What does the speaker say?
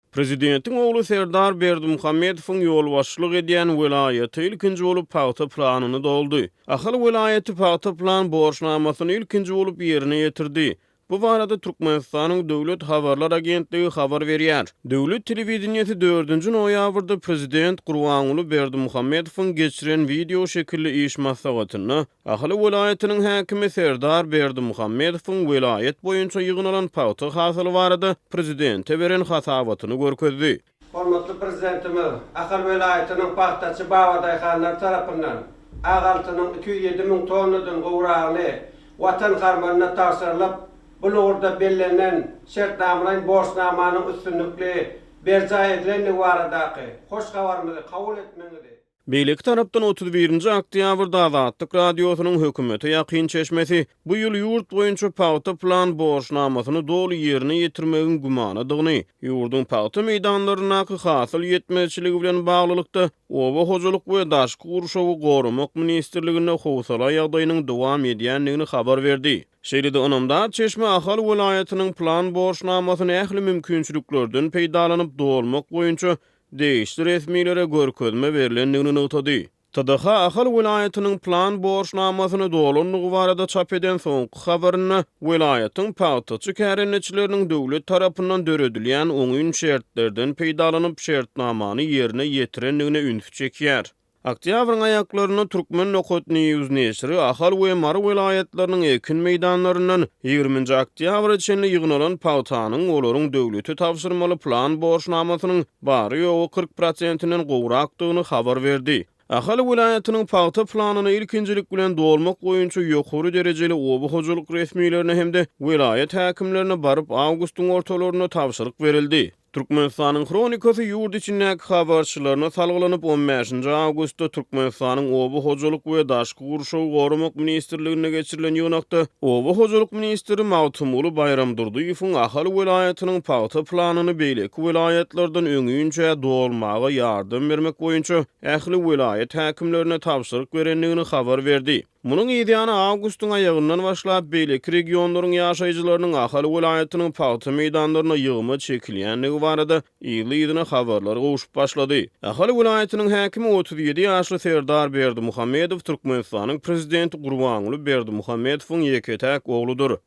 Prezidentiň ogly Serdar Berdimuhamedowyň ýolbaşçylyk edýän welaýaty ilkinji bolup pagta planyny doldy. Ahal welaýaty pagta plan borçnamasyny ilkinji bolup ýerine ýetirdi. Bu barada Türkmenistanyň Döwlet habarlar agentligi habar berýär. Döwlet telewideniýesi dördünji noýabrda prezident Gurbanguly Berdimuhamedowyň geçiren wideo şekilli iş maslahatynda Ahal welaýatynyň häkimi Serdar Berdimuhamedowyň welaýat boýunça ýygnalan pagta hasyly barada prezidente beren hasabatyny görkezdi. Hormatly Prezidentimiz Ahal welaýatynyň pagtaçy babadaýhanlary tarapyndan ak altynyň 207 müň tonnadan gowragyny Watan harmanyna tabşyrylyp, bu ugurda bellenen şertnamalaýyn borçnamanyň üstünlikli berjaý edilendigi baradaky hoş habarymyzy kabul etmegiňizi Beýleki tarapdan, 31-nji oktýabrda Azatlyk Radiosynyň hökümete ýakyn çeşmesi bu ýyl ýurt boýunça pagta plan borçnamasyny doly ýerine ýetirmegiň gümanadygyny, ýurduň pagta meýdanlaryndaky hasyl ýetmezçiligi bilen baglylykda, Oba hojalyk we daşky gurşawy goramak ministrliginde howsala ýagdaýynyň dowam edýändigini habar berdi. Şeýle-de ynamdar çeşme Ahal welaýatynyň plan borçnamasyny ähli mümkinçiliklerden peýdalanyp dolmak boýunça degişli resmilere görkezme berlendigini nygtady. TDH Ahal welaýatynyň plan borçnamasyny dolandygy barada çap eden soňky habarynda welaýatyň pagtaçy kärendeçileriniň döwlet tarapyndan döredilýän oňyn şertlerden peýdalanyp şertnamany ýerine ýetirendigine ünsi çekýär. Oktýabryň aýaklarynda Turkmen nokat news neşiri Ahal we Mary welaýatlarynyň ekin meýdanlaryndan ýigriminji oktýabra çenli ýygnalan pagtanyň olaryň döwlete tabşyrmaly plan borçnamasynyň bary-ýogy 40 prosentinden gowrakdygyny habar berdi. Ahal welaýatynyň pagta planyny ilkinjilik bilen dolmak boýunça ýokary derejeli oba hojalyk resmilerine hem-de welaýat häkimlerine baryp awgustyň ortalarynda tabşyryk berildi. Türkmenistanyň Hronikasy ýurt içindäki habarçylaryna salgylanyp, on bäşinji awgustda Türkmenistanyň Oba hojalyk we daşky gurşawy goramak ministrliginde geçirilen ýygnakda oba hojalyk ministri Magtymguly Baýramdurdyýewiň Ahal welaýatynyň pagta planyny beýleki welaýatlardan öňinçä dolmaga ýardam bermek boýunça ähli welaýat häkimlerine tabşyryk berendigini habar berdi. Munuň yzýany awgustyň aýagyndan başlap, beýleki regionlaryň ýaşaýjylarynyň Ahal welaýatynyň pagta meýdanlaryna ýygyma çekilýändigi barada yzly-yzyna habarlar gowşup başlady. Ahal welaýatynyň häkimi 37 ýaşly Serdar Berdimuhamedow Türkmenistanyň Prezidenti Gurbanguly Berdimuhamedowyň ýeke-täk ogludyr.